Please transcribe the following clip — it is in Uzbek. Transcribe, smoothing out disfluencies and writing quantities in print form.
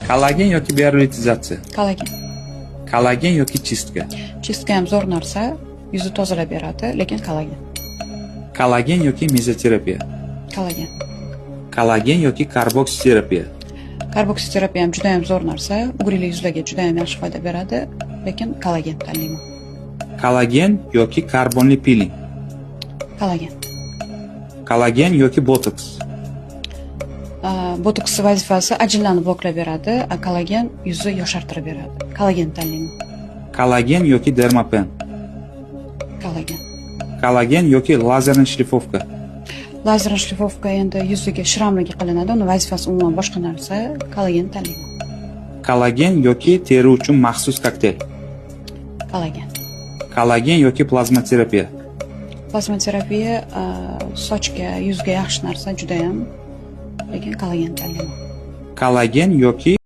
Kollagen yoki biorevitalizatsiya? Kollagen. Kollagen yoki чистка? Чистка ham zo'r narsa, yuzni tozalab beradi, lekin kollagen. Kollagen yoki mezoterapiya? Kollagen. Kollagen yoki karboksiterapiya? Karboksiterapiya ham juda ham zo'r narsa, угри li yuzlarga juda ham yaxshi foyda beradi, lekin kollagen tanlayman. Kollagen yoki karbonli piling? Kollagen. Kollagen yoki botoks? Botoks vazifasi ajinlarni bloklab beradi, a kollagen yuzni yoshartirib beradi. Kollagen tanlayman. Kollagen yoki dermapen? Kollagen. Kollagen yoki лазерная шлифовка? Лазерная шлифовка endi yuziga шрам larga qilinadi, uni vazifasi umuman boshqa narsa. Kollagen tanlayman. Kollagen yoki teri uchun maxsus kokteyl? Kollagen. Kollagen yoki plazmaterapiya? Plazmaterapiya sochga, yuzga yaxshi narsa judayam, lekin kollagen tanlayman. Kollagen yoki